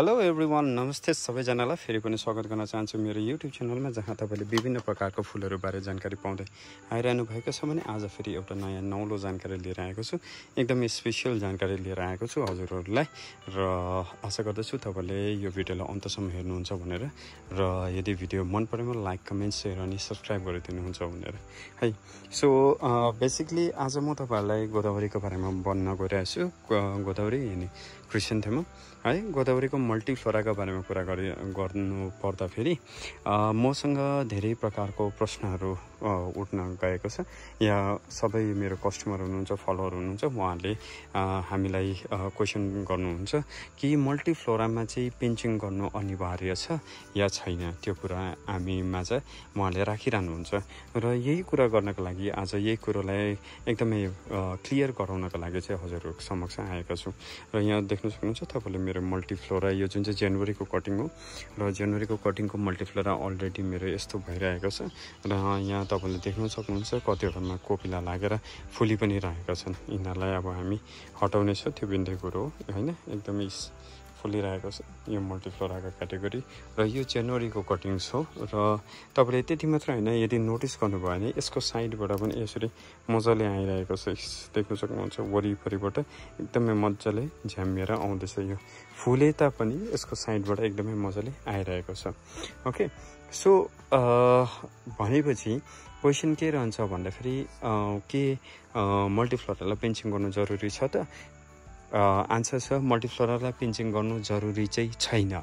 Hello everyone, नमस्ते सबैजनालाई फेरि पनि स्वागत गर्न चाहन्छु मेरो युट्युब च्यानलमा, जहाँ तपाईँले विभिन्न प्रकारको फुलहरूबारे जानकारी पाउँदै आइरहनु भएको छ भने आज फेरि एउटा नयाँ नौलो जानकारी लिएर आएको छु। एकदमै स्पेसियल जानकारी लिएर आएको छु हजुरहरूलाई र आशा गर्दछु तपाईँले यो भिडियोलाई अन्तसम्म हेर्नुहुन्छ भनेर, र यदि भिडियो मन परेमा लाइक, कमेन्ट, सेयर अनि सब्सक्राइब गरिदिनुहुन्छ भनेर है। सो बेसिकली आज म तपाईँहरूलाई गोदावरीको बारेमा भन्न गइरहेको छु। गोदावरी यानि क्रिसेन्थेमम है, गोदावरीको मल्टिफ्लोराका बारेमा कुरा गर्नु पर्दा फेरि मसँग धेरै प्रकारको प्रश्नहरू उठ्न गएको छ। यहाँ सबै मेरो कस्टमर हुनुहुन्छ, फलोअर हुनुहुन्छ, उहाँहरूले हामीलाई क्वेसन गर्नुहुन्छ कि मल्टिफ्लोरामा चाहिँ पिन्चिङ गर्नु अनिवार्य छ या छैन, त्यो कुरा हामीमा चाहिँ उहाँले राखिरहनुहुन्छ। र यही कुरा गर्नको लागि आज यही कुरोलाई एकदमै क्लियर गराउनको लागि चाहिँ हजुरहरूको समक्ष आएको छु। र यहाँ देख्न सक्नुहुन्छ तपाईँले मेरो मल्टिफ्लोरा, यो जुन चाहिँ जनवरीको कटिङ हो, र जनवरीको कटिङको मल्टिफ्लोरा अलरेडी मेरो यस्तो भइरहेको छ। र यहाँ तपाईँले देख्न सक्नुहुन्छ कतिवटामा कोपिला लागेर फुली पनि रहेका छन्। यिनीहरूलाई अब हामी हटाउने छ, त्यो भिन्दै कुरो हो होइन। एकदमै फुलिरहेको छ यो मल्टिफ्लोराको क्याटेगोरी, र यो जनवरीको कटिङ्स हो। र तपाईँले त्यति मात्र होइन, यदि नोटिस गर्नुभयो भने यसको साइडबाट पनि यसरी मजाले आइरहेको छ, देख्न सक्नुहुन्छ वरिपरिबाट एकदमै मजाले झ्याम्मिएर आउँदैछ। यो फुले तापनि यसको साइडबाट एकदमै मजाले आइरहेको छ। ओके, सो भनेपछि क्वेसन के रहन्छ भन्दाखेरि के मल्टिफ्लोरालाई पिन्चिङ गर्नु जरुरी छ त? आन्सर छ, मल्टिफ्लोरालाई पिन्चिङ गर्नु जरुरी चाहिँ छैन।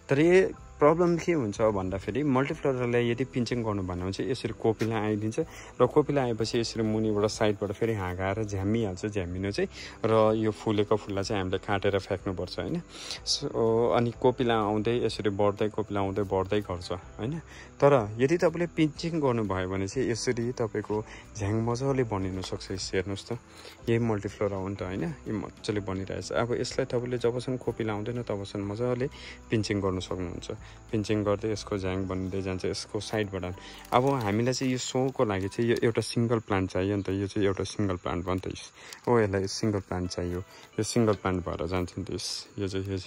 तर यो प्रब्लम के हुन्छ भन्दाखेरि मल्टिफ्लोरालाई यदि पिन्चिङ गर्नु भन्यो भने चाहिँ यसरी कोपिला आइदिन्छ, र कोपिला आएपछि यसरी मुनिबाट साइडबाट फेरि हाँगाएर झ्याम्मिहाल्छ। झ्याम्मिनु चाहिँ र यो फुलेको फुललाई चाहिँ हामीले काटेर फ्याँक्नुपर्छ होइन। सो अनि कोपिला आउँदै यसरी बढ्दै, कोपिला आउँदै बढ्दै गर्छ होइन। तर यदि तपाईँले पिन्चिङ गर्नुभयो भने चाहिँ यसरी तपाईँको झ्याङ मजाले बनिनु सक्छ। हेर्नुहोस् त, यही मल्टिफ्लोरा हो नि त होइन, यो मजाले बनिरहेछ। अब यसलाई तपाईँले जबसम्म कोपिला आउँदैन तबसम्म मजाले पिन्चिङ गर्नु सक्नुहुन्छ। पिन्चिङ गर्दै यसको झ्याङ बनिँदै जान्छ यसको साइडबाट। अब हामीलाई चाहिँ यो सोको लागि चाहिँ यो एउटा सिङ्गल प्लान्ट चाहियो नि त, यो चाहिँ एउटा सिङ्गल प्लान्ट भयो नि त हो, यसलाई सिङ्गल प्लान्ट चाहियो, यो सिङ्गल प्लान्ट भएर जान्छ नि त यो चाहिँ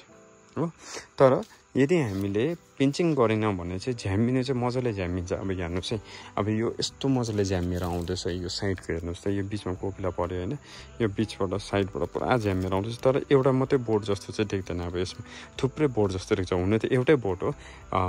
हो। तर यदि हामीले पिन्चिङ गरेन भने चाहिँ झ्याम्मिनु चाहिँ मजाले झ्याम्मिन्छ। अब हेर्नुहोस् है, अब यो यस्तो मजाले झ्याम्मिएर आउँदैछ, यो साइडको हेर्नुहोस् त, यो बिचमा कोपिला पऱ्यो होइन, यो बिचबाट साइडबाट पुरा झ्याम्मिएर आउँदैछ। तर एउटा मात्रै बोर्ड जस्तो चाहिँ देख्दैन। अब यसमा थुप्रै बोर्ड जस्तो देख्छ। हुन त एउटै बोर्ड हो,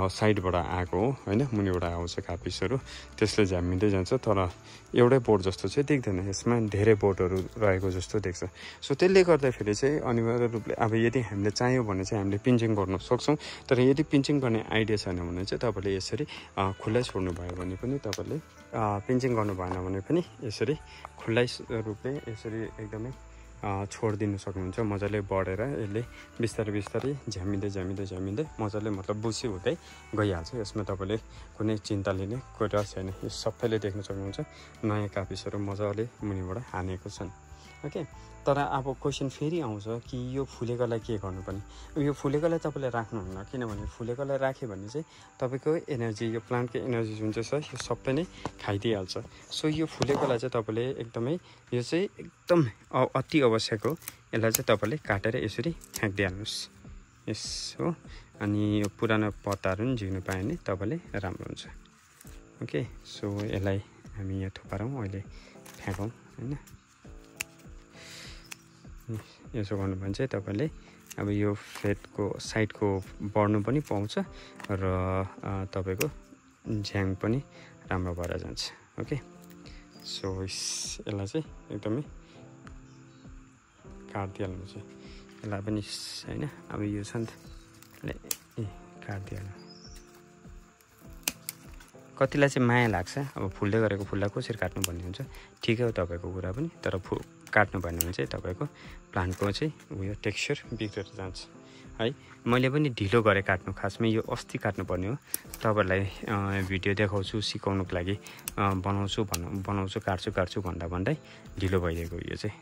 साइडबाट आएको हो होइन, मुनिबाट आउँछ कापिसहरू, त्यसले झ्याम्मिँदै जान्छ। तर एउटै बोर्ड जस्तो चाहिँ देख्दैन, यसमा धेरै बोर्डहरू रहेको जस्तो देख्छ। सो त्यसले गर्दाखेरि चाहिँ अनिवार्य रूपले अब यदि हामीले चाहियो भने चाहिँ हामीले पिन्चिङ गर्न सक्छौँ। तर यदि पिन्चिङ गर्ने आइडिया छैन भने चाहिँ तपाईँले यसरी खुल्लै छोड्नु भयो भने पनि, तपाईँले पिन्चिङ गर्नु भएन भने पनि यसरी खुल्लै रूपले यसरी एकदमै छोडिदिनु सक्नुहुन्छ। मजाले बढेर यसले बिस्तारै बिस्तारै झ्यामिँदै मजाले मतलब बुसी हुँदै गइहाल्छ। यसमा तपाईँले कुनै चिन्ता लिने कुरा छैन। यो सबैले देख्न सक्नुहुन्छ नयाँ कापिसहरू मजाले मुनिबाट हानेको छन्। ओके, तर अब क्वेसन फेरि आउँछ कि यो फुलेकोलाई के गर्नुपर्ने? यो फुलेकोलाई तपाईँले राख्नुहुन्न, किनभने फुलेकोलाई राख्यो भने चाहिँ तपाईँको एनर्जी, यो प्लान्टको एनर्जी जुन चाहिँ छ यो सबै नै खाइदिइहाल्छ। सो यो फुलेकोलाई चाहिँ तपाईँले एकदमै, यो चाहिँ एकदम अति आवश्यक हो। यसलाई चाहिँ तपाईँले काटेर यसरी फ्याँकिदिइहाल्नुहोस्। यस हो, अनि यो पुरानो पत्ताहरू पनि झिक्नु पायो भने तपाईँले राम्रो हुन्छ। ओके, सो यसलाई हामी यहाँ थुपारौँ, अहिले फ्याँकौँ होइन। यसो गर्नु भने चाहिँ तपाईँले अब यो फेदको साइडको बढ्नु पनि पाउँछ, र तपाईँको झ्याङ पनि राम्रो भएर जान्छ। ओके, सो यसलाई चाहिँ एकदमै काटिदिइहाल्नु चाहिँ, यसलाई पनि होइन। अब यो छ नि त, काटिदिइहाल्नु। कतिलाई चाहिँ माया लाग्छ, अब फुल्दै गरेको फुललाई कसरी काट्नु भन्ने हुन्छ। ठिकै हो तपाईँको कुरा पनि, तर काट्नु भएन भने चाहिँ तपाईँको प्लान्टको चाहिँ उयो टेक्सचर बिग्रेर जान्छ है। मैले पनि ढिलो गरेँ काट्नु, खासमा यो अस्ति काट्नुपर्ने हो। तपाईँहरूलाई भिडियो देखाउँछु सिकाउनुको लागि बनाउँछु काट्छु भन्दै ढिलो भइदिएको यो चाहिँ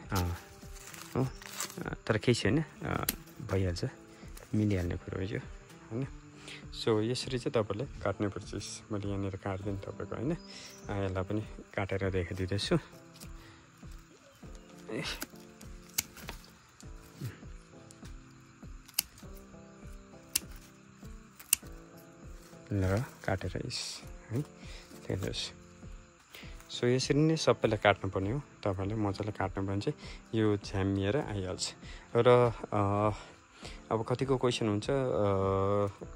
हो। तर केही छैन, भइहाल्छ, मिलिहाल्ने कुरो हो यो होइन। सो यसरी चाहिँ तपाईँले काट्नुपर्छ। मैले यहाँनिर काट्दिनँ तपाईँको होइन, यसलाई पनि काटेर देखाइदिँदैछु। ल काटेर है हेर्नुहोस्। सो यसरी नै सबैलाई काट्नुपर्ने हो। तपाईँले मजाले काट्नु भने चाहिँ यो झ्यामिएर आइहाल्छ। र अब कतिको क्वेसन हुन्छ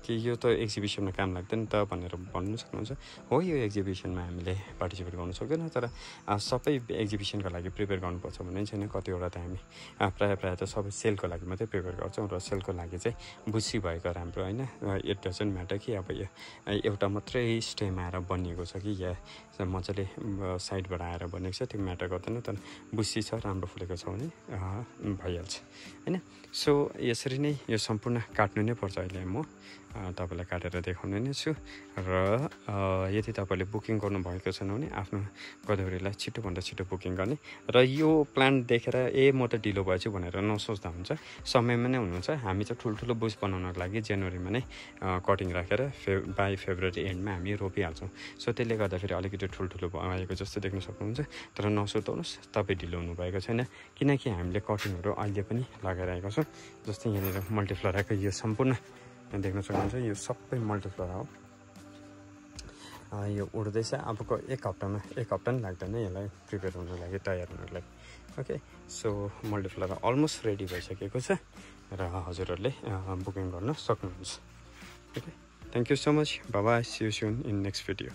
कि यो त एक्जिबिसनमा काम लाग्दैन त भनेर भन्नु सक्नुहुन्छ। हो, यो एक्जिबिसनमा हामीले पार्टिसिपेट गर्नु सक्दैन, तर सबै एक्जिबिसनका लागि प्रिपेयर गर्नुपर्छ भन्ने छैन। कतिवटा त हामी प्रायः त सबै सेलको लागि मात्रै प्रिपेयर गर्छौँ, र सेलको लागि चाहिँ बुझी भएको राम्रो होइन। इट डजन्ट म्याटर कि अब यो एउटा मात्रै स्टेम आएर बनिएको छ कि या मजाले साइडबाट आएर बनेको छ, त्यो म्याटर गर्दैन। तर बुसी छ, राम्रो फुलेको छ भने भइहाल्छ होइन। सो यसरी नै यो सम्पूर्ण काट्नु नै पर्छ। अहिले म तपाईँलाई काटेर देखाउने नै छु। र यदि तपाईँले बुकिङ गर्नुभएको छैन भने आफ्नो गदवरीलाई छिटोभन्दा छिटो बुकिङ गर्ने। र यो प्लान देखेर म त ढिलो भएछु भनेर नसोच्दा हुन्छ, समयमा नै हुनुहुन्छ। हामी चाहिँ ठुल्ठुलो बुस बनाउनको लागि जनवरीमा नै कटिङ राखेर बाई फेब्रुअरी एन्डमा हामी रोपिहाल्छौँ। सो त्यसले गर्दाखेरि अलिकति ठुल्ठुलो भएको जस्तो देख्न सक्नुहुन्छ। तर नसुर्ताउनुहोस्, तपाईँ ढिलो हुनुभएको छैन, किनकि हामीले कटिङहरू अहिले पनि लगाइरहेको छौँ। जस्तै यहाँनिर मल्टिफ्लोराको यो सम्पूर्ण देख्न सक्नुहुन्छ, यो सबै मल्टिफ्लोरा हो। यो उड्दैछ। अबको एक हप्ता नि लाग्दैन यसलाई प्रिपेयर हुनको लागि, तयार हुनको लागि। Okay, so multiflora almost ready भइसकेको छ र हजुरहरूले बुकिङ गर्न सक्नुहुन्छ। Okay, thank you so much. Bye bye, see you soon in next video.